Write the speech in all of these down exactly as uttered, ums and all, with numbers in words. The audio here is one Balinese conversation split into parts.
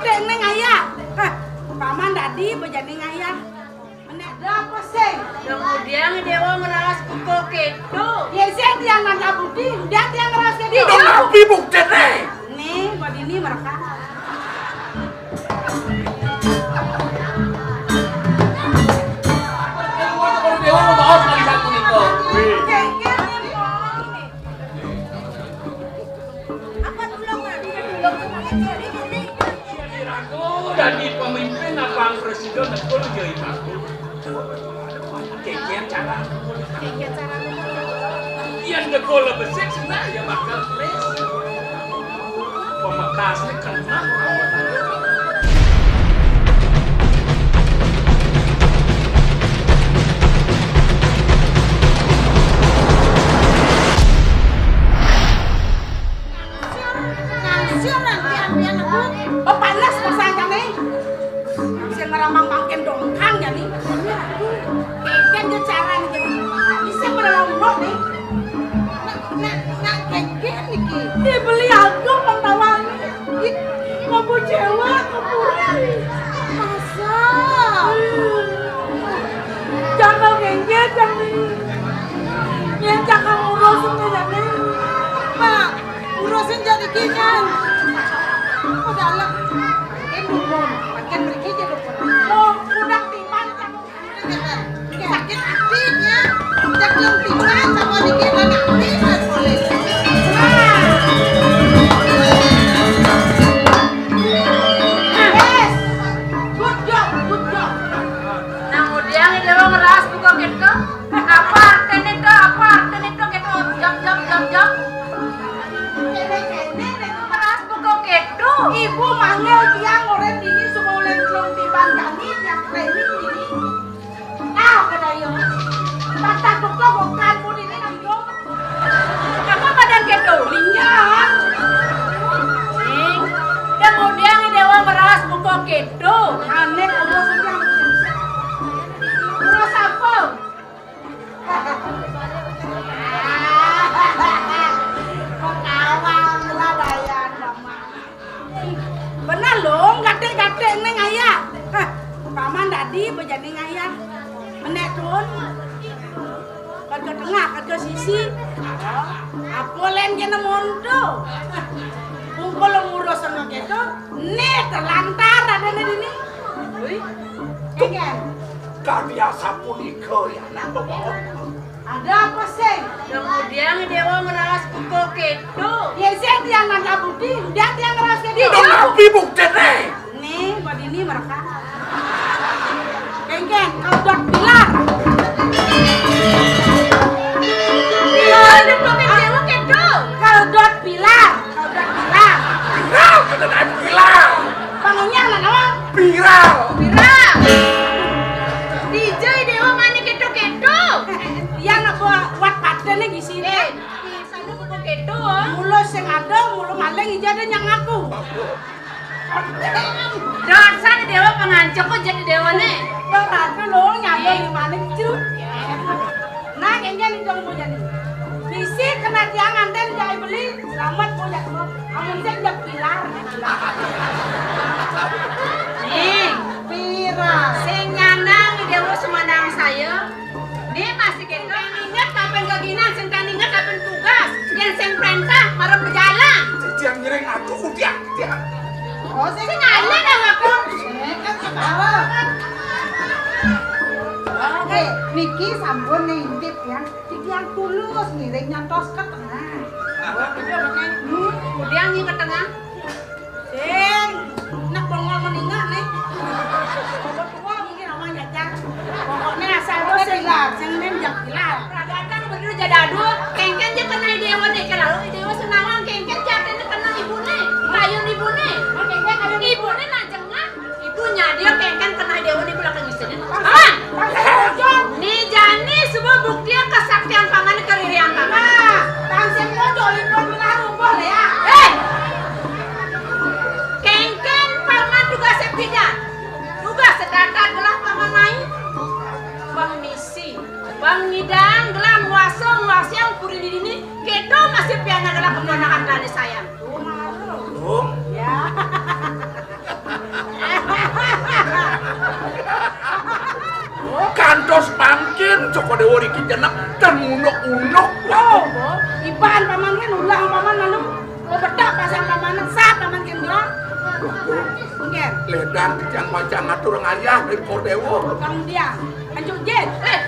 Dek neng ayah. Hah, paman dadi bejani ngayah. Menek ada apa sing? Kemudian Déwa ngeraos buka kéto. Yén sing tiang nanda bukti, kemudian tiang ngeraos kéto. Ih, dong napi buktiné? Nih, buat ini mereka. Déwa mau baos lagi satu nih. Apa tulung, Mak? Tulung sama kecil ini. Dadi pemimpin apa presiden negara jadi takut. Kénkén cara. Kénkén cara. Yén negara besik senang ya bakal les. Pamekasné kenal. Ngangsir nanti ambian aku. Oh, panas pasangan nih. Sing ngeramang mangkin dongkang ya nih. Kénkén ke cara nih jadi. Bisa berlomba nih. Nak, nak, nak kénkén niki. Dibeli aku pengtawanya. Ih, ngopo cewek, ngopo. Masa? Jangan kénkén, jangan. Yang jangan ngurus itu jadi. Mak, urusin jadi gini. Udah lah. Ini dukun, makin pergi aja dukun. Oh, udah timan kamu. Sakit hatinya. Udah belum timan sama dikit, udah habis boleh. Nah. Yes. Good job, good job. Nah, kemudian dia mau ngeras buka gitu. Apa artinya itu? Apa artinya itu gitu? Jam, jam, jam, jam. Kéné-kéné dék ngeras buka kéto. Ibu manggil tiang urip dini supaya ulih tlung tiban kami tiang training dini. Ah, kena iya. Patah buka bukan pun ini nang yo. Apa badan kéto? Linjar. Sing. Kemudian Déwa ngeras buka kéto. Ané kudu sedang. Terus apa? Ketawa mula dayan, Mama. Bener lo, gaték-gaték neng ayah. Hah, paman dadi bejani ngayah. Menek tun. Kat ke tengah, kat ke sisi. Apa lén kéné monto? Kumpul ngurus sama kéto. Né terlantar ada né dini. Wih. Kénkén. Kami asapunika ya, nak bawa. Ada apa sing? Kemudian Déwa ngeras buka kéto. Yén sing tiang nanda bukti, kemudian tiang ngeras kéto. Ih, dong napi buktiné? Nih, buat ini mereka. Kénkén, kaldot pilar. Pilar, ada pakai Déwa kéto. Kaldot pilar. Udah viral. Viral, kata naik viral. Bangunnya anak awak. Viral. Viral. Dija Déwa mané kéto-kéto. Iya, nak buat, buat paten nih di sini. Eh, di sana bukan kéto, ah. Mulu sing ada, mulu maling, ija ada yang ngaku. Dasar Déwa pengancok kok jadi Déwa nih. Bang Ratu lo nyampe di mana, Cu? Nah, kayaknya nih dong mau jadi. Bisi kena tiang anten jai beli, selamat mau jadi. Amun sing jep pilar. Nih, pira. Sing nyanang Déwa semandang saya. Nih masih kéto. Sing inget kapan keginan, sing inget kapan tugas. Yang sing perintah, marep bejalan. Jadi yang ngiring aku, udah, udah. Oh, sing inget aku. Eh, kan sekarang. Oke, niki sampun nih intip ya. Titiang tulus ngiring nyantos ke tengah. Hmm, kemudian ngiring ke tengah. Sing, nak bongol meninggal nih. Bongol tua mungkin sama jajan. Pokoknya asal lo sing, sing neng jak pilar. Peradakan bener jadi aduh, kénkén je kena Déwa nih, kalau Déwa senawang kénkén jatuhnya kena ibu nih, kayun ibu nih. Ibu nih nah jengah. Ibu nyadi kénkén kena Déwa di belakang istri. Ah! Ni jani semua bukti kesaktian paman, kelirian paman. Nah, tansip lo jolin lo benar ubah ya. Eh! Kénkén paman tugasnya beda. Tugas sedatar gelah paman main. Bang misi, bang ngidang gelah nguasa, nguasa yang puri di dini. Kéto masih pianak Déwa riki jeneng ten unuk-unuk. Oh, iban paman kan ulang paman lalu. Oh, bedak pasang paman, sat paman kendra. Mungkin. Ledan kejang macam ngatur ngayah dari Cokor Déwa. Bang dia. Anjuk jin. Eh.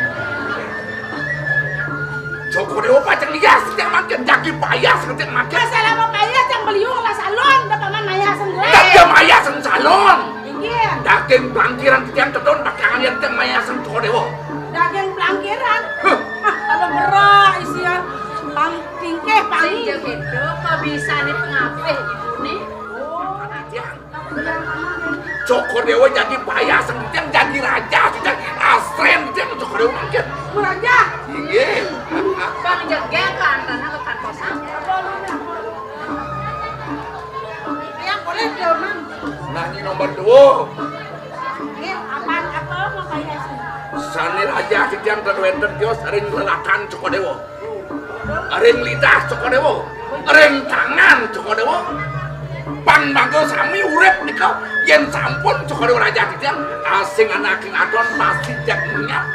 Cokor Déwa pacang lias kejang makin, jagi payas kejang makin. Masalah apa payas yang beliung lah salon, dah paman mayas sendiri. Dah dia mayas salon. Inggih. Daging pelangkiran kejang tedun bakalan yang kejang mayas Cokor Déwa. Daging pelangkiran? Huh. Ah, kalau berak isian, pang tingkeh pang. Sing jeng itu, kok bisa nih pengapih ibu nih? Oh. Cokor Déwa jadi payas, yang jadi raja, yang asren, yang Cokor Déwa mangkin. Raja. Inggih. Bang jegel ke antara ke kantosan. Yang boleh dia, Mang. Nah, ini nomor dua. Ini apaan, apa mau payas? Sani raja titiang ten wénten tios ring lelakan Cokor Déwa. Ring lidah Cokor Déwa, ring tangan Cokor Déwa. Pang mangga sami urip nika, yén sampun Cokor Déwa raja titiang, asing anaking adon pasti jak menyat.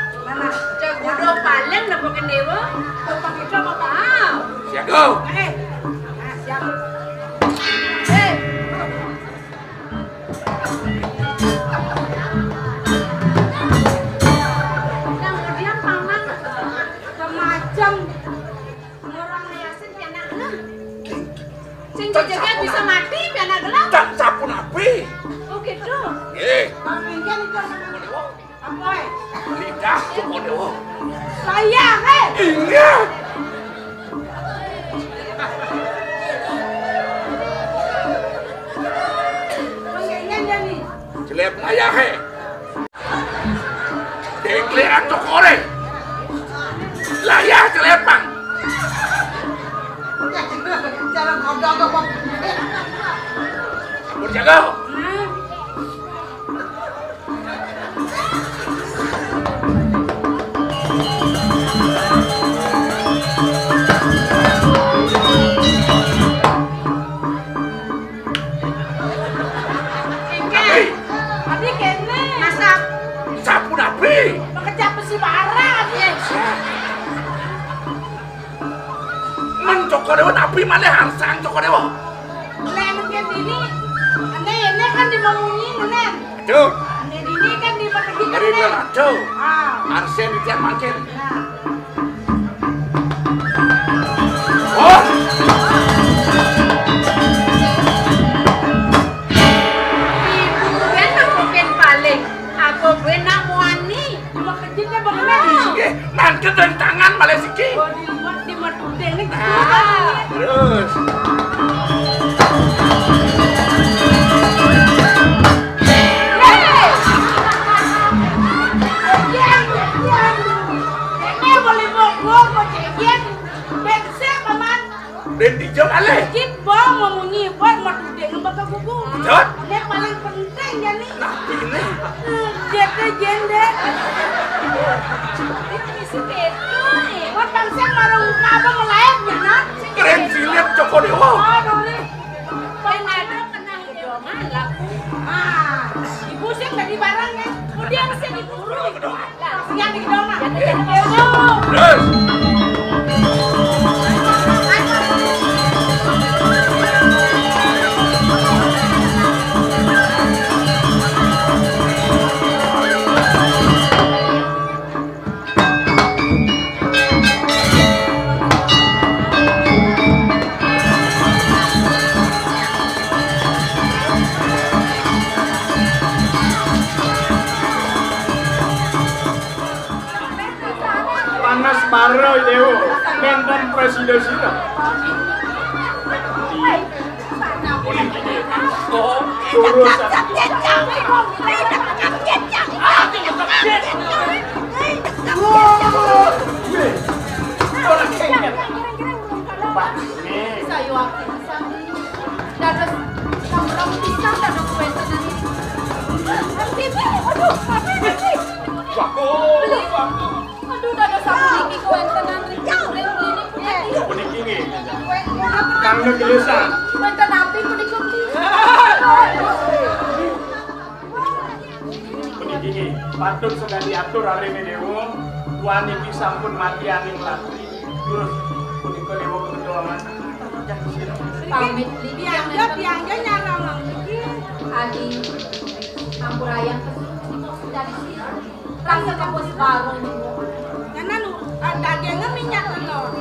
Cek gudo paling nepukin déwa. Tumpang itu apa? Ah. Siaga. Eh. Ah, siap. Eh. Kemudian paman semacam orang yasin pianak gelah. Sing jejegé bisa mati pianak gelah. Tak sapunapi. Oh gitu. Nggih. Mungkin itu apa? Lidah Cokor Déwa. Saya, hé. Iya. Mengkenya dia nih. Jelep layahé. Dékléan cokoré. Layah jelepang. Cara kodok apa? Sampun jaga. Tapi, adi kéné. Masak. Sapunapi? Makejap besi bara, adi. Mén Cokor Déwa napi malih arsang Cokor Déwa? Lek mungkin ini, ini, ini kan di Mamunyi, ngenen. Aduh. Ini, ini kan di Pertegi, ngenen. Aduh. Ah. Arsén titiang mangkin. Nah. Oh. Ibu ben aku pen paling, aku ben nak muani. Cuma kejutnya bagaimana? Nggih, mangke tangan malih siki. Oh, di rumah, di rumah tudeng ini. Ah, terus. Ini boleh bobok, bocah. Bense, Paman. Ben dija malih. Kit ba mamunyi, ba matuding bakal gugu. Jot. Ini paling penting, jani. Napi ini? Hmm, jete jende. Ini si Peto, nih. Buat bangsa marah muka apa melayak, ya, nak? Keren silit, Cokor Déwa. Oh, dori. Paling ada kenal. Malah. Ah, ibu sih tadi barang ya. Udah sih diburu. Lah, sing yang di gedong, nah. Terus. Panas bara, Dewa. Nenten presida sira. Turun. Wah, wih. Ora kengel. Pak, nih. Saya wakil sami. Dados sambrang pisan dados kuwéntenan. Pipi, aduh, pipi, pipi. Bagus, bagus. Aduh, dados sapuniki kuwéntenan ring, ring klinik puniki. Puniki nggih. Kang Negelisan. Wénten napi punika, Bli? Puniki nggih, patut sedaya diatur arene Dewa. Wani niki sampun matianing latri. Terus punika dewa kedoaman. Pamit, Li. Piangga, piangga nyarang niki. Adi, ampurayang pesu, dadi sira. Rasa kapuas baru. Karena lu, ah, dagingnya minyak telur.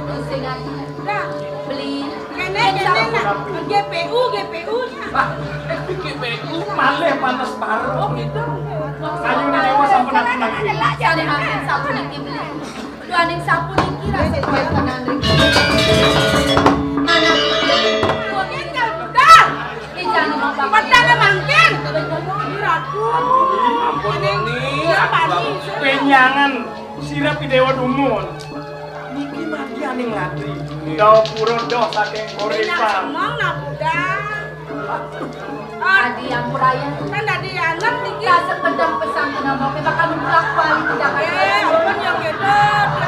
Pusing aja. Dah. Beli. Kene, kene, nak. G P U, G P U. Ah, G P U malih panas baru. Oh, gitu. Ayo, nih, dewa sampun aku nangis. Cari angin sapu niki, beli. Duaning sapu niki rasa kaya tenan niki. Anak iki, wong iki dah. Iki jane bapak. Petang mangkin. Ampun, Ni. Penyangan sira Pidewa dumun. Niki matianing latri. Dawa pura doh saking uripan. Semong nabuda. Adi ampuraya. Kan dadi anak niki. Kasepedang pesan menambah bakal mulak balik ke Jakarta. Eh, ampun ya gitu.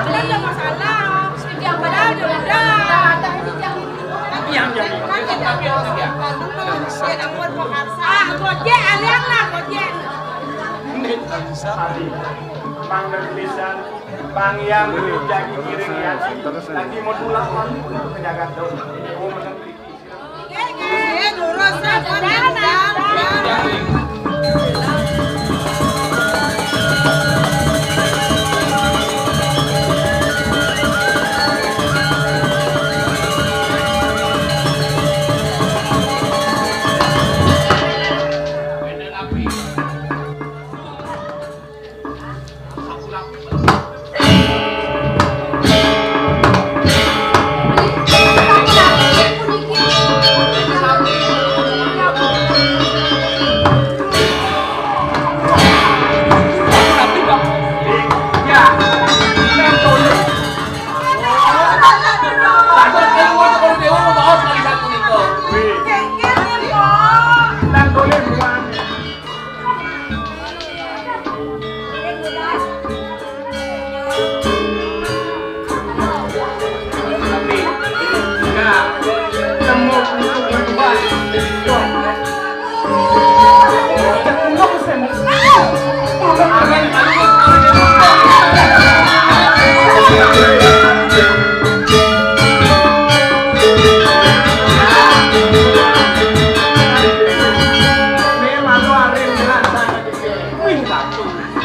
Beli. Ada masalah. Yang pada mulak ke Jakarta ini jangan. Yang jadi. Kan kita biasa. Ya ampun, Pak Harsa. Ah, gojek, alian lah, gojek. Adi, Bang Nurlisan, Bang Yang, Beli Jagi Giring ya. Lagi mau pulang, Bang, ke Jakarta. Mau menang.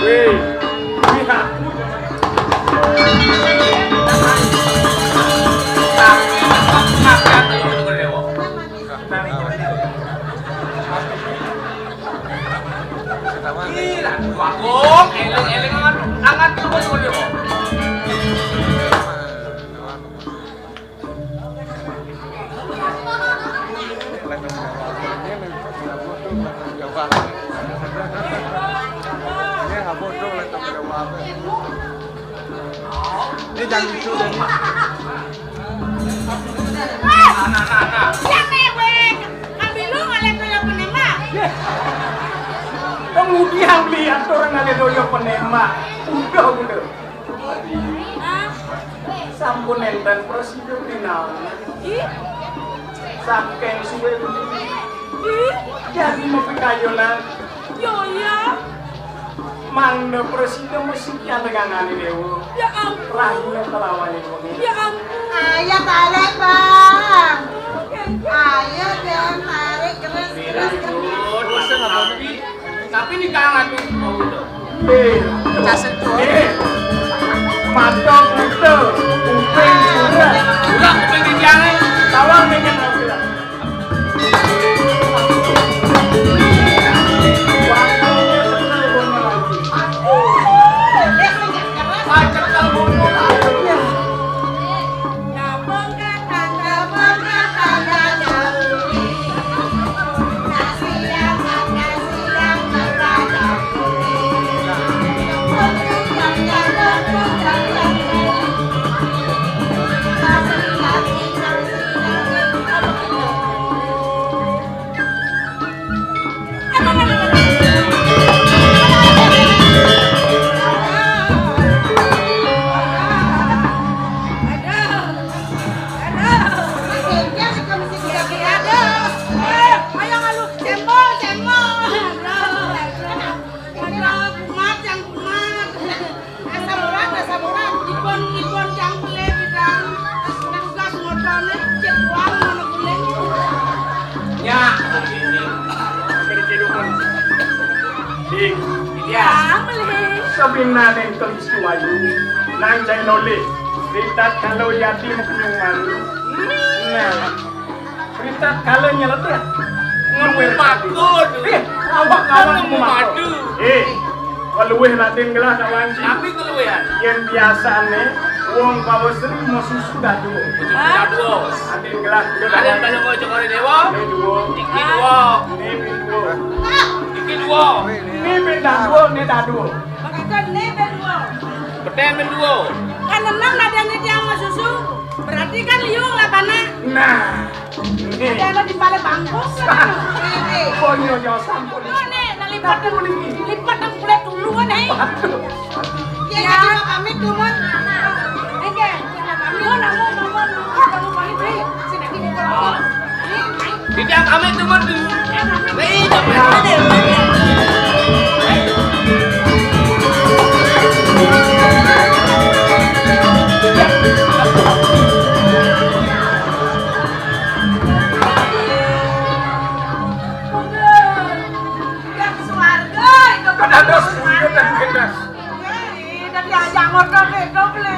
Wih, wih, aku. Ih, lah, Agung, eling-eling angat, angat terus, terus. Ini jangan lucu deh. Nah, nah, nah, nah. Yang mewek. Ambil lu ngalih toyo penembak. Yeh. Kemudian lihat orang ngalih toyo penembak. Udah, udah. Hah? Sampun enten prosedur dinaon. Ih. Saking suwe. Ih. Jadi mepikayunan. Yo, iya. Mangda prasida mesti kian tegangane dewa. Ya ampun. Rahina kelawan wengi. Ya ampun. Ayo tarik, Bang. Ayo, Bang, tarik, keras, keras, keras. Tapi, tapi ini kangen tuh, mau gitu. Eh, kasih tuh. Eh, mata buta, kuping surang. Udah, kuping di tiangnya. Tawang bikin lagi lah. Ya, melih. Sabinané kelinci wayu, nang cai nolih. Ritatkala yadi makenyung malu. Nah, ritatkala nyeledeh. Ngemu makun. Eh, awak-awak ngemu makun. Eh, kaluih Radén gelah kawan ci. Tapi kaluihan. Yén biasané wong Bawasri masusu dadua. Masusu dadua. Radén gelah. Radén balung cokor déwa. Né dua. Iki dua. Né dua. Iki dua. Né bé dadua, né dadua. Maksudné bé dua. Peteng bé dua. Kan nemnang nadéné tiang masusu, berarti kan liu lah panak. Nah. Ada anak di balik bangkok. Konyol jauh sampun. Nah, nih, nah, lipat. Aku nih. Lipat dan kulit dulu, nih. Waduh. Ya, ya, pamit dulu. Oke, pamit. Nuhun, nuhun, nuhun, nuhun. Kamu pamit, nih. Sini, sini, kalau. Nih, nih. Tidak pamit, nuhun. Nih, jangan. Kan ada sepuluh kan, kan. Ih, dan diajak ngotot itu, beli.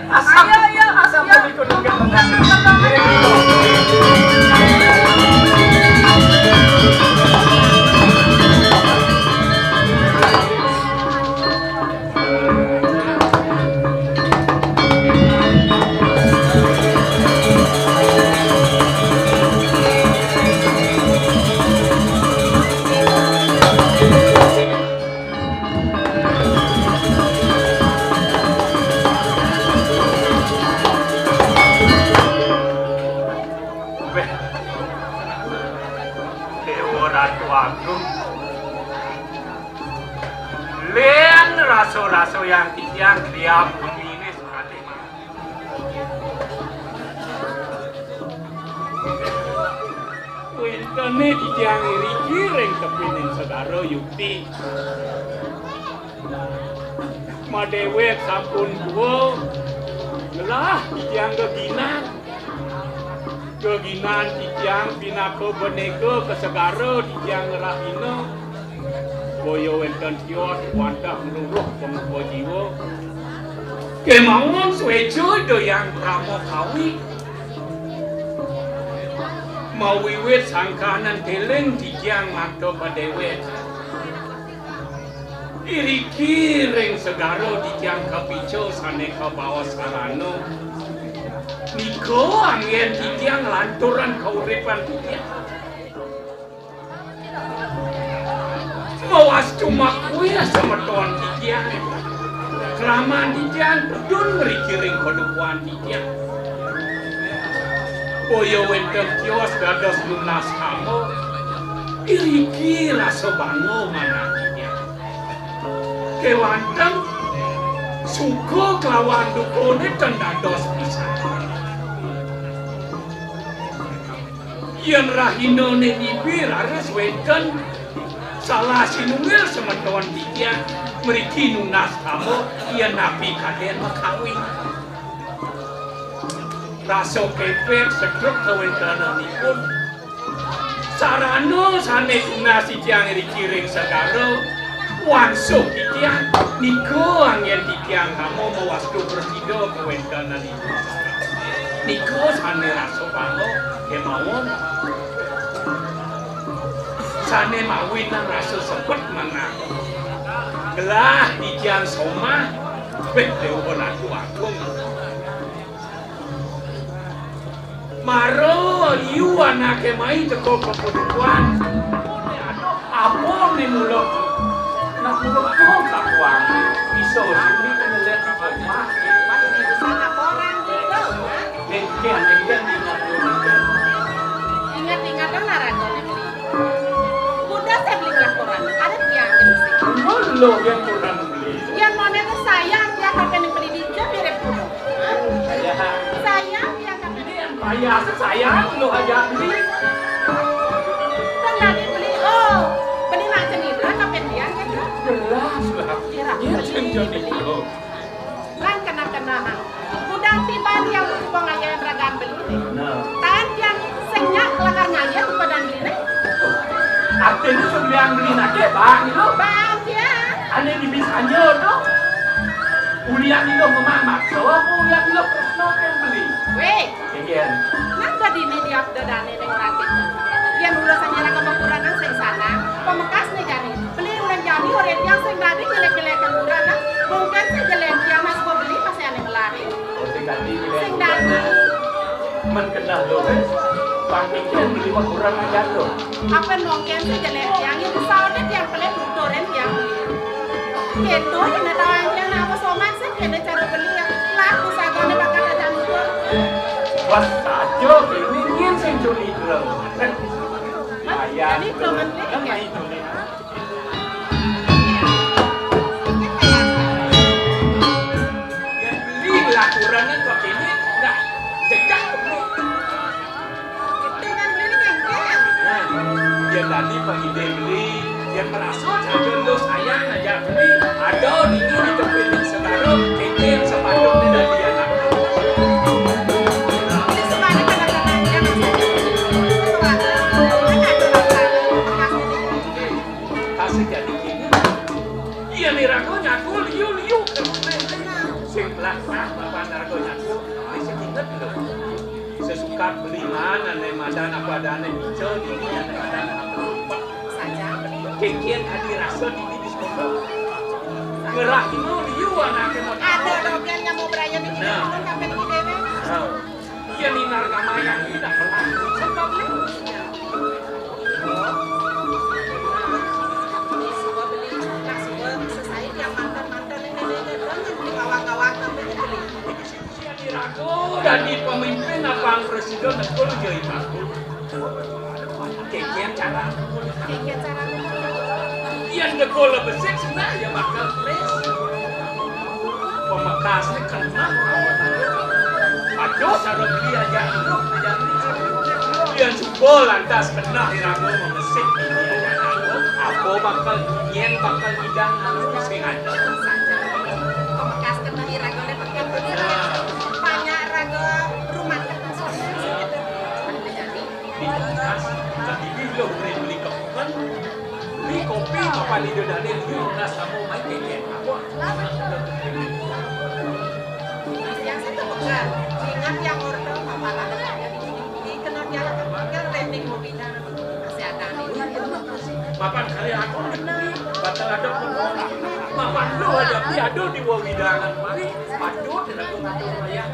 Asam, ayo, ayo, asam ayo. Tadi kudu kan. Wéh, Déwa Ratu Agung, lén rasa-rasa yang titiang kriap bumi ini sekali. Wéntené titiang iriki ring tepining segara yukti. Madéwék sampun tua, ngelah titiang geginan. Geginan titiang pinaka benéka ka segara titiang ngrahina. Boya wénten tios wantah ngluruh pamuka jiwa. Kémaon suéca Ida Hyang Parama Kawi. Mawiwit sangkaning tiling titiang makta padéwék. Iriki ring segara titiang kapica sané kabaos sarana. Nika anggén titiang lanturang kauripan titiang. Mawastu makuih semeton titiang. Kraman titiang tedun mriki ring padukuhan titiang. Boya wénten tios dados nunas kama, iriki rasa bangga manah titiang. Kéwanten suka kelawan dukané ten dados pisan. Yén rahinané nibi raris wénten salah sinunggil semeton titiang mriki nunas kama, yén napi kadén makawin. Rasa kepek sedrep kawéntenanipun. Sarana sané tunas titiang iriki ring segara, wangsuh titiang, nika anggén titiang kama mawastu prasida kawéntenanipun. Nika sané rasa bangga kémaon. Sané mawinan rasa sepet manah. Gelah titiang somah, béh Déwa Ratu Agung. Mara liu anaké mai teka ka padukuhan. Apa né mula? Nak mula tuh kakuan. Bisa sini kena lihat di rumah. Nih, kian, kian, kian, kian. Ingat-ingat kan naraga né beli. Udah saya beli koran. Ada tiang yang sih. Lu yang kurang beli. Yang mana tuh sayang ya, tapi yang beli di jam mirip kuno. Sayang ya, tapi Payah sayang lu aja beli. Kan lagi beli, oh, beli nak cenita, tapi dia gitu. Jelas lah. Kira Dia beli, cenita beli. Itu. Kan kena-kena, ha. Udah tiba dia lupa ngayah beragam beli nih. Nah. Kan dia senyap lakar ngayah lupa dan beli nih. Artinya sudah yang beli nak, Bang, gitu. Bang, Ané di bis anjur to. Ulian ilo memamak, apa ulian ilo tresna kén beli? Wéh, kénkén. Nang dadi né diap dadané ning ora kéto. Yén ula sing nyerang kemekurenan sing sanang, pamekasné jani. Beli ulian jani ora tiang sing dadi jelek-jelekan ura, nah. Mungkin sing jelek tiang mas beli masih ané ngelari. Oh, sing dadi jelek. Sing dadi. Men kenal lo, wéh. Pang kénkén beli mah kurang ajar lo. Apa mungkin sing jelek tiang itu saudé tiang pelé tuturin tiang. Kéto yén ada orang yang apa somat sih kéné cara beli ya. Lah, usah gone bakal ada muncul. Wah, saja ini nyén sing curi lo. Ayah. Jadi temen kan main curi. Yang beli laporan kok ini nggak jejak. Kita kan beli ni kengkeng. Nah, ya tadi Pak Ide beli, ya merasa saja lo sayang aja beli. Ada ini di kepilih segala, kengkeng sepatutnya dari anak. Ini sebenarnya kadang-kadang dia masih, masih ada rasa, masih ada. Kasih jadi gini. Iya nih rago nyaku liu-liu. Sing belah nah, bapak rago nyaku. Ini sing inget lho. Sesuka beli mana nih madan apa adanya hijau di mana nih madan apa lupa. Saja beli. Kengkén kadi rasa di di sekolah. Ngerah ini liu anaknya mau. Ada dogen yang mau berayan ini. Nah. Sampai di dewe. Nah. Iya, ninar kamayang ini dah pelan. Sebab ni. Suba beli, nah, suba sesai tiang mantan-mantan ini, ini, ini, ini, beli kawang-kawang sampai ini beli. Iya, dirago dadi pemimpin apa presiden negara jadi takut. Kénkén cara. Kénkén cara. Yén degul besik senah ya bakal kelis. Pamekasné keneh. Aduh, cara beli aja. Yén suba lantas keneh iraga mamesik beli aja. Apa bakal nyén bakal ngidang anu sing ada. Pamekas keneh iraga lé bakal beli. Banyak raga rumah. Di kulkas, kediri lo beli, beli kopi, beli kopi, apa ni dia dah ni, beli kulkas, kamu main keke, apa? Yang satu pekan, ingat yang order, apa ada di sini, di kenal dia, kan rending mau pindah, masih ada nih. Mapan kali aku ni, batal ada pun orang. Mapan lo aja, dia ada di wawidangan, mari, patut, dia nak bayar.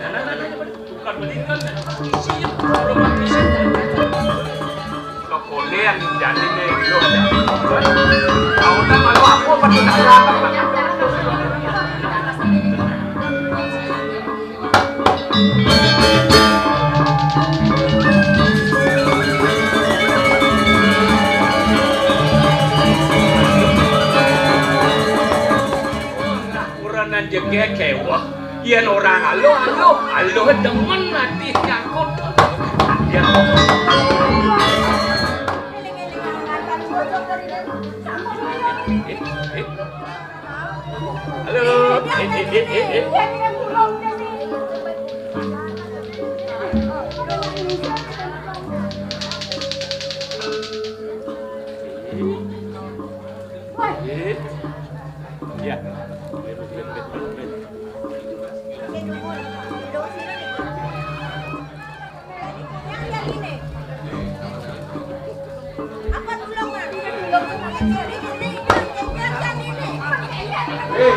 Nah, nah, nah, nah. Bukan meninggal, isi, kalau pakai isi. Kok boleh yang jadi nih, lo. Tahu tak malu aku apa tuh? Uranan jegé kéweh. Yén orang aluh, aluh, aluh demen ati nyangkut. Yén Halo. Eh, eh, eh, eh, eh. Eh. Ya. Hei.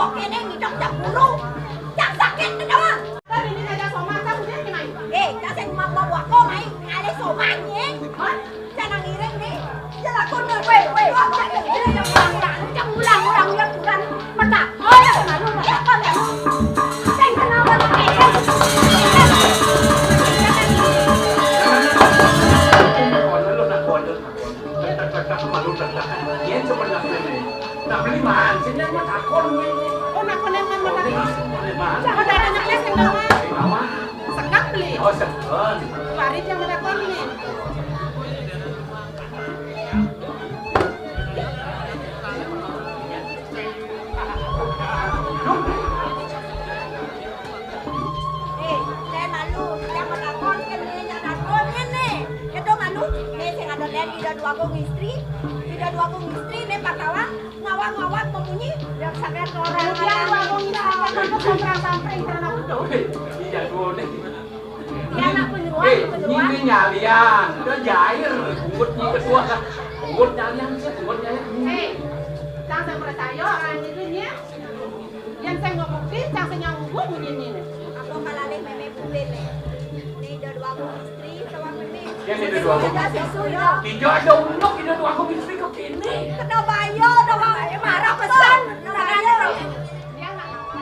Kéné ngidang jak guru. Jak sakit ké doang. Tapi ini ngajak soman, kamu dia gimana? Eh, jak sing mau bawa kau main ngalih soman, ya. Hah? Jangan ngiring nih. Jelakon, weh, weh. Ulang, ulang, ulang, ulang, ulang. Metak. Oh, ya, malu, metak, oh, ya. Sing kenal, metak, eh. Yen sependak rene. Nak beli man, sing nang takon kuwi. Oh, nak konen man, man, man. Beli man. Ada, ada nyekles sing bawa. Sing bawa. Sekap beli. Oh, sekap. Mari dia menakon beli. Eh, saya malu, yang menakon kan dia yang takon ini. Itu malu, nih sing ada lihat Ida Dwagung Istri, Ida Dwagung Istri nih Pak Tawang, ngawang-ngawang memunyi, yang sangat orang. Kemudian Dwagung Istri kan samprang-sampring karena udah. Iya, dua nih. Dia anak penyuluhan, eh, penyuluhan. Ini nyalian, udah jair, bungut nih ketua. Bungut nyalian sih, bungut nyalian. Eh, jangan percaya orang itu nih. Yang saya ngomong, cang saya nyanggup bunyi ini. Apa kalalih mémé bubé né? Né Ida Dwagung Istri, tawang mémé. Ya, né Ida Dwagung. Ada susu, ya. Tidak ada uluk, Ida Dwagung Istri kok ini. Kena bayar, tawang. Marah pesan. Kena bayar. Dia nggak apa-apa.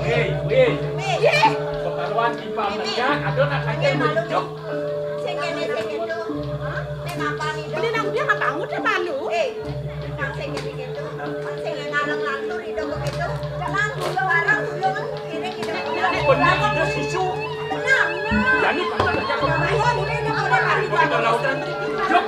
Hei, weh. Keperluan di pameran, ada nak kaya menjuk. Sing kéné, sing kéto. Hah? Sing apa nih? Beli nang dia apa? Aku udah malu. Eh, nang sing kéné kéto. Sing ngarang lantur itu begitu. Jangan dulu barang dulu kan kiri kita. Ini benar ada susu. Benar. Jadi pada kerja. Ayo, ini udah mulai hari. Kita lautan. Yuk.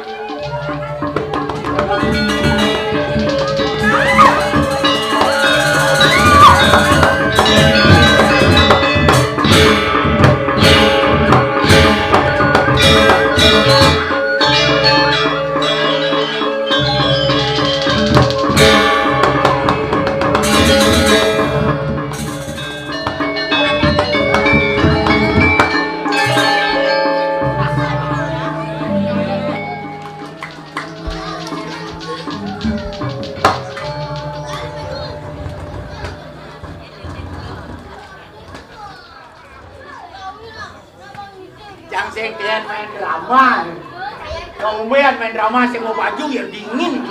Cang sing kén main drama. Kau main drama sing mau baju ya dingin.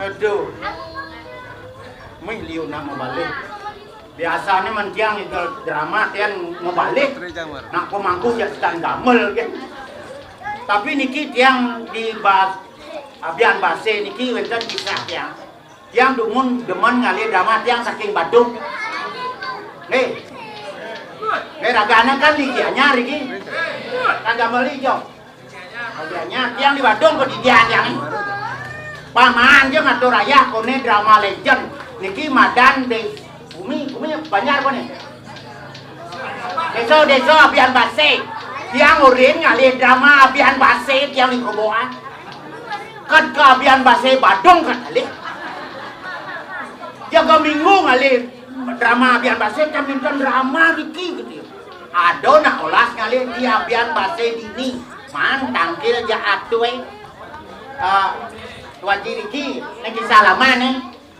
Aduh. Mih liu nak mabalik. Biasané mén tiang itu drama tiang mabalik. Nak pemangku ya sedang gamel ké. Tapi niki tiang di bas abian basé niki wénten kisah tiang. Tiang dumun demen ngalih drama tiang saking Badung. Nggih. Nggih, ragané kan di Gianyar iki. Kan gamel ijo. Ragané tiang di Badung kedidian tiang. Paman aja ngatur ayah koné drama legend. Niki madan di bumi, bumi Banjar koné. Désa-désa abian basé. Tiang urin ngalih drama abian basé tiang di Kerobokan. Kad ka abian basé Badung kad ngalih. Jaga minggu ngalih drama abian basé kan minta drama niki gitu. Ada nak olas ngalih di abian basé dini. Man tangkil ja atué. Ah, Tuan Jiriki, niki salaman nih.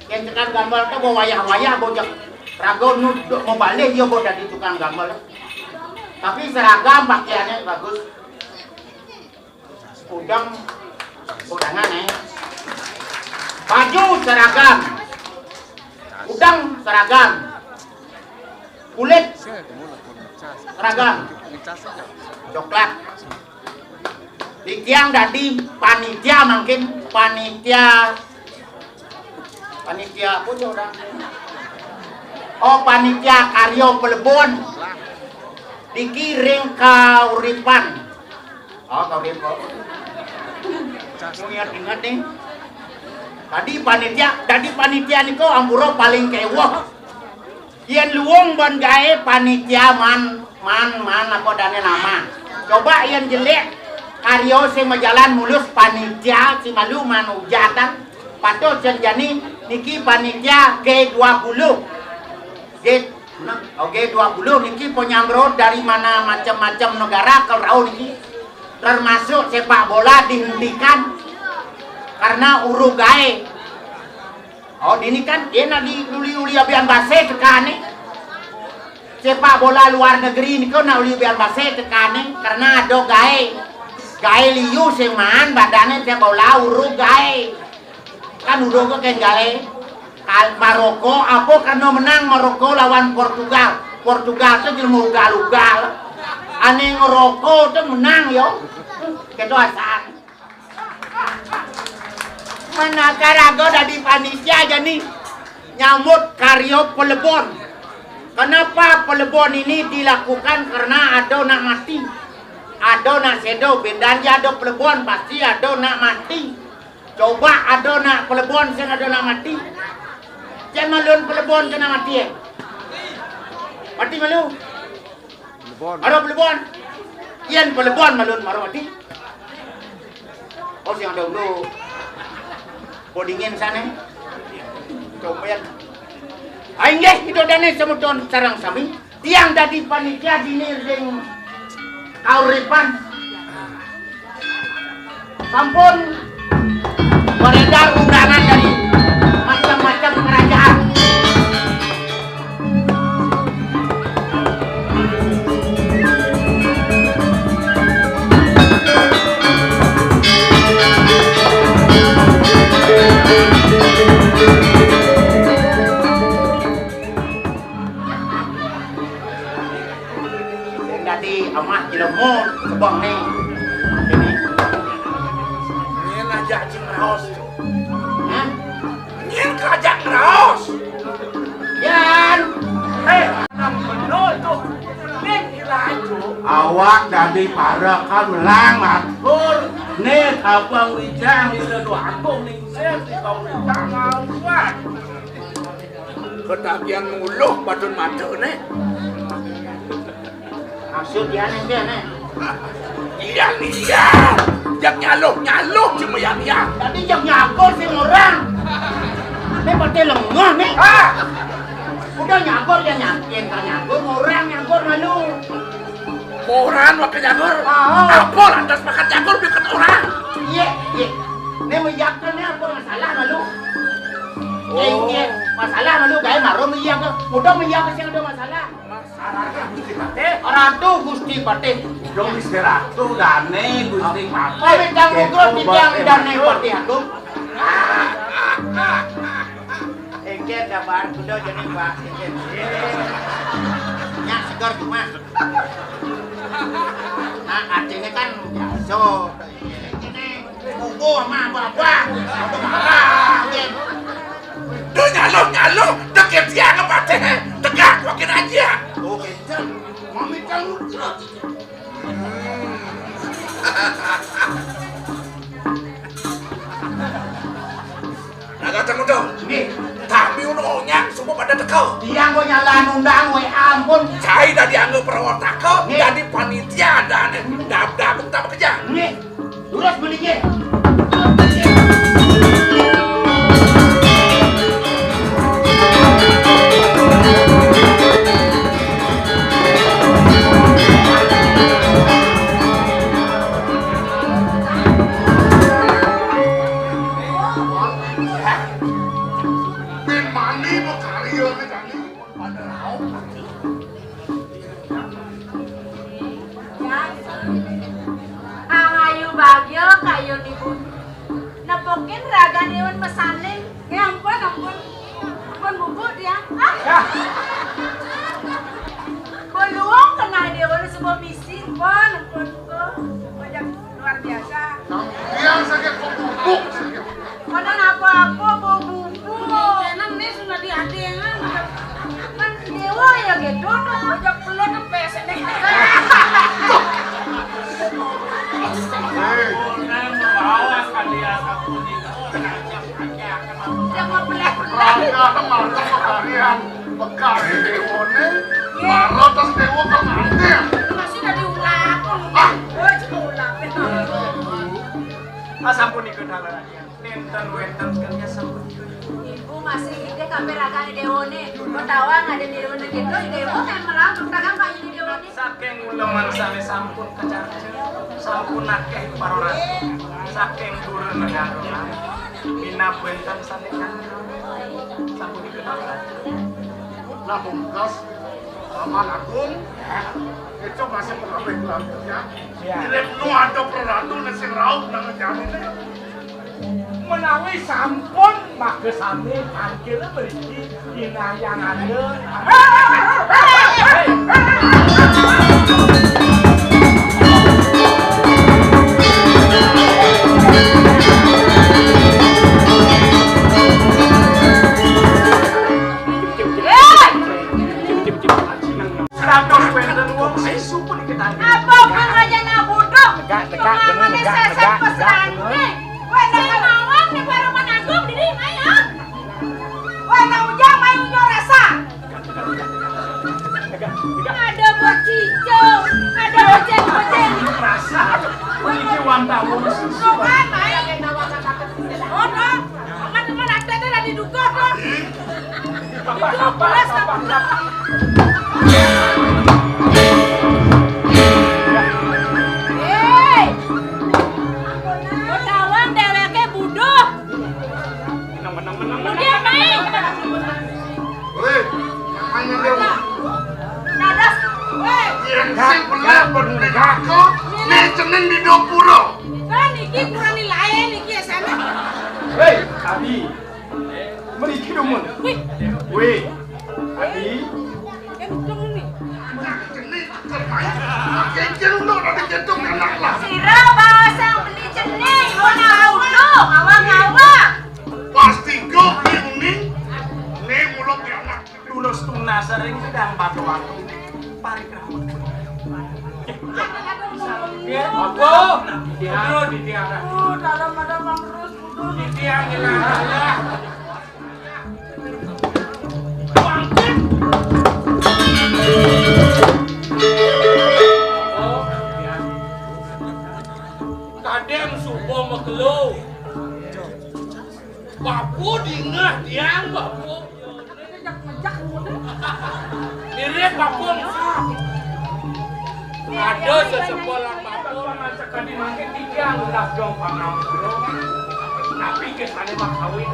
Yén tukang gambar to bo wayah-wayah bo jak raga nu do-, mau balik dia bo dadi tukang gambar. Tapi seragam pakaiannya bagus. Udeng udangan eh. Baju seragam. Udeng seragam. Kulit seragam. Coklat. Di tiang dadi panitia mangkin, panitia, panitia apa tuh orang? Oh, panitia karya pelebon. Dikiring kauripan. Oh, kauripan. Inget-inget nih. Tadi panitia, tadi panitia niko ampura paling kéweh. Yén luung ban gaé panitia man, man, man apa dané nama. Coba yén jelék karya sing majalan mulus panitia sing malu man ujatan. Patut sing jani niki panitia G dua puluh. G, nah, oh, G dua puluh niki penyamrot dari mana macam-macam negara kalau rauh niki. Termasuk sepak bola dihentikan karena urug gaé. Oh, dini kan, yén nak di uli-uli abian basé tekané. Sepak bola luar negeri niko nak uli abian basé tekané karena ada gaé. Gaé liu sing maan badané sepak bola urug gaé. Kan urug kén gaé. Kal Maroko apa kena menang Maroko lawan Portugal. Portugal tu jelema ugal-ugal. Ané ngeroko tu menang yo. Kéto asal. Menakar aga dadi panitia jani nyambut karya pelebon. Kenapa pelebon ini dilakukan? Karena ada nak mati. Ada nak séda, bédan ja ada pelebon, pasti ada nak mati. Coba ada nak pelebon sing ada nak mati. Jan malun pelebon sing nak mati, eh. Mati malu. Pelebon. Ada pelebon. Yén pelebon malun mara mati. Oh, sing ada ulu. Bodingin sané. Coba ya. Inggih, ida dané semeton sareng sami. Tiang dadi panitia dini ring kauripan. Sampun beredar undangan dari macam-macam kerajaan. Sing dadi amah jelema sebeng né. Ini. Nyén ajak cing raos. Hah? Nyén ajak raos. Yan. Héi, anak bener tuh. Nih, kira aja. Awak dadi parekan melang matur. Nih, abang wijang ida dua agung ningsih di kau wijang awak. Ketagihan nguluh patun mata né. Maksud dia né, dia né. Iya, iya. Jak nyaluh, nyaluh cuma yang iya. Tadi jak nyagur sing orang. Né paté lengeh né. Ah. Udah nyagur dia nyakin, kan nyagur orang nyagur malu. Orang pakai nyagur. Ah. Apa lantas pakai nyagur bikin orang? Iya, iya. Né meyakinnya apa masalah malu? Oh. Iya, masalah malu gaé marum iya ke. Udah iya ke sing ada masalah. Masalah Gusti Patih. Ratu Gusti Patih. Dong Gusti Ratu dané Gusti Patih. Pamit kang Kéto Gugro titiang dané Patih Agung. Engké sabar kuda jeneng Pak Engké. Nya seger cuma. Nah, artinya kan biasa. Ini buku sama apa-apa. Udah marah, Engké. Duh, nyaluh, nyaluh, deket siang apa teh? Tegak makin aja. Oh, kenceng. Mami kamu terus. Nah, kata muda. Nggih. Kami undang-undang semua pada teka. Tiang kok nyalah undang, wé ampun. Saya dah dianggap perwataka, nggih, jadi panitia dan dap-dap tak bekerja. Nggih. Lurus belinya. Bin mani bekarya ni kami. Ahayu bagia kayun ibu. Nepukin ragan iwun mesaning. Ya ampun, ampun. Ampun bubuk dia. Ah. Beluang kena iwun sebuah misi. Ampun, ampun. Oh, wajah luar biasa. Yang sakit kok bubuk sakit. Mana apa-apa bau bumbu. Enak nih sudah diadengan. Kan dewa ya gitu tuh. Ojak pelon sampai sini. Hei. Kadang malah pekarian, pekari déwané, marah tas déwa kang ngantil. Masih tadi ulah. Ah. Eh, cuma ulah. Ah, sampun ikut hal. Nénten wénten kerja sampun ikut. Ibu masih ide kabéh ragané déwané. Mau tawang ada di rumah gitu, déwa kan melampung dagang Pak ini déwané. Saking uleman sané sampun kacarca, sampun akéh parorat. Saking dura negara, minab wénten sané kan. Sampun dikenal. Nah, pungkas, Paman Agung, itu masih pegawai keluarganya. Iya. Mirip nu ada peratu nang sing raup nang jaminé. Menawi sampun, maka sami tangkil mriki inayang anda. Kraton wénten wong sing sumpun diketahui. Apa hubungannya nak bodoh? Tegak, tegak, bener, tegak, tegak, tegak, bener. Wénten mawon di Paruman Agung diri, ayo. Wénten ujang, ayo unjuk rasa. Tegak, tegak, tegak. Tegak, tegak. Ada bocicong, ada boceng-boceng. Rasa. Iki wantah wong susu. Bukan, ayo. Oh, no. Aman, aman, ada, ada, ada di dukuh, no. Hei! Ketahuan déwéké buduh. Menang, menang, menang, menang. Kemudian naik. Wéh, hanya dia. Dadas. Wéh. Yang sing bener berdekako, né jeneng di dapura. Kan iki kurang nilai niki ya sana. Wéh, tadi. Mriki dumun. Wih. Wih. Adi. Kenceng nih. Sira bahasa beli jenih, ora udo, awang-awang. Pasti go beli uning, né mulo kiamat. Tulus tunas ring sidang batu waktu. Parikrama. Apa? Dia, dia. Oh, dalam ada Mang Rus. Kadang subuh makelo. Bapu dingah tiang, bapu. Mirip bakung. Ada sesepuh lan bakung. Paman sekadi mangkin titiang nunas dong pangampura. Napi kesané makawin.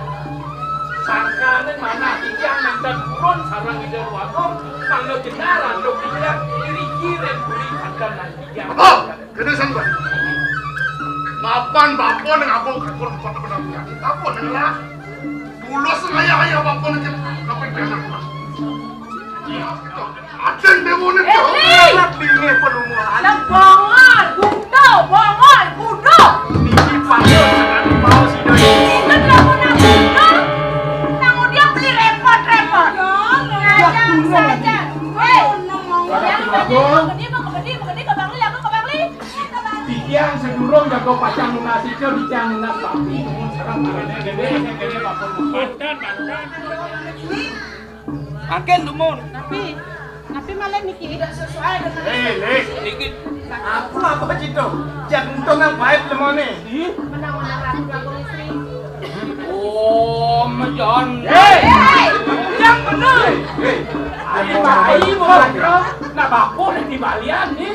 Sangkaning manah titiang nénten purun sareng Ida Dwagung, mangda jenar antuk titiang iriki ring puri kanten lan titiang. Apa? Kéné sambat. Mapan bapa ning abang kakul empat belas. Apa ning lah? Tulus ngayah-ayah bapa ning kapan pianak. Iya, gitu. Aden déwané. Éh, bingih pelumuran. Lah bongol, budo, bongol, budo. Niki pada sakali mau sida. Ingat lamun aku budo. Nang udiang beli repot-repot. Ngajar saja. Wéh. Yang beli, beli, beli, beli, ke Bangli, aku ke Bangli. Titiang sedurung jago pacang nunas ical, titiang nunas batu. Dumun sareng gedé, gedé, gedé, batu. Banten, Banten. Mangkin dumun. Tapi, tapi malah niki tidak sesuai dengan. Hei, hei, niki. Aku apa cito? Jak untung nang baik lemoné. Menang-menang ratu aku istri. Oh, mejan. Hei, yang bener. Hei, hei. Ayo, bayi, bro. Nak baku nih di balian nih.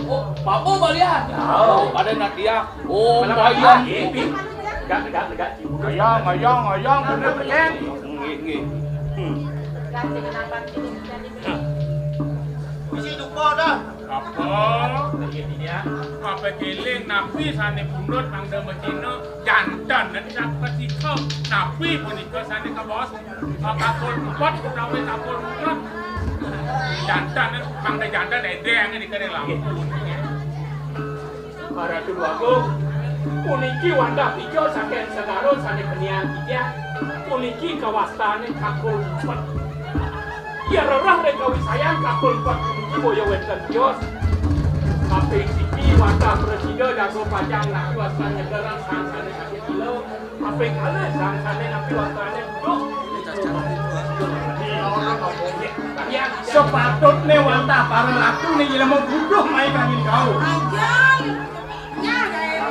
Oh, papu balian. Oh, pada nak dia. Oh, balian. Tegak, tegak, tegak. Ngayang, ngayang, ngayang, bener, Ceng. Nggih, nggih. Hmm. Bisi dupa dah. Apa? Iya, iya. Apa kéling napi sané pundut mangda macina janten sak patika. Napi punika sané kabaos Kakul empat utawi kakul empat. Jantan, mangda jantan édéng di kene lampu. Ratu Agung, puniki wantah tiga saking segara sané kenian titiang. Puniki kawastané kakul empat. Yén rereh ring kawisayan kakul empat puniki boya wénten tios. Kaping siki wantah prasida jago pacang napi wastan nyegerang sang sané sakit gila. Kaping kalih sang sané napi wastané duh. Sepatutné wantah para ratu né ilmu buduh mai kangin kau. Ajan. Ya, ya, ya.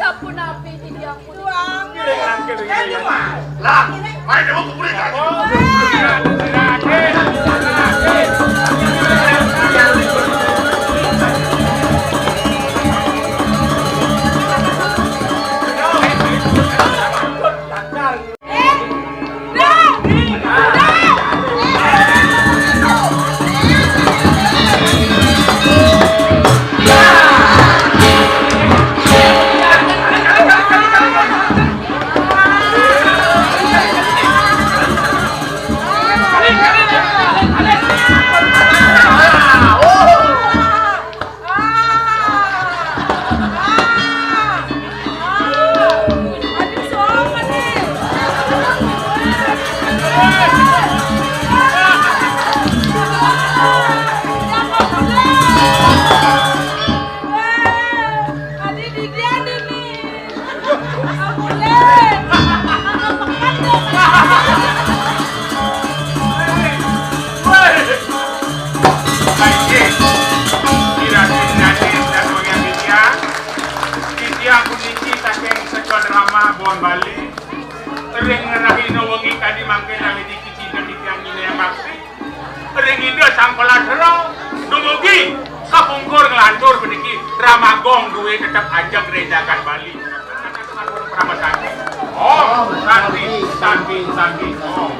Sapunapi di dia pun. Lah, main demo kuburin aja. Titiang puniki saking Sekolah Drama Bon Bali. Ring rahina wengi kadi mangkin rahina kicida titiang nyinayang bakti. Ring Ida Sang Pelastra, dumugi kapungkur nglantur puniki drama gong dué tetep ajeg ring jagat Bali. Atur parama santi. Om Santi, Santi, Santi, Om.